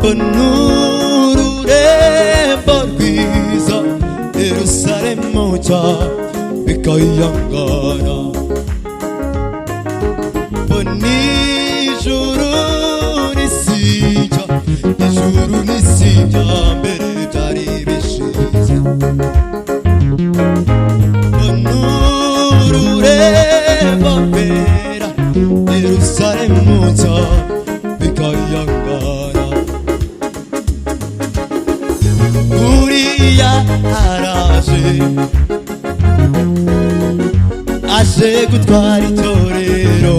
Mbona ururembo rwiza, Yerusalemu nshya, bikayangana. Mbona ijuru n'isi nshya, ijuru n'isi bya mbere byari bishize. Mbona ururembo rwera, Yerusalemu nshya, bikayangana. Uriya araje, aje gutwara itorero.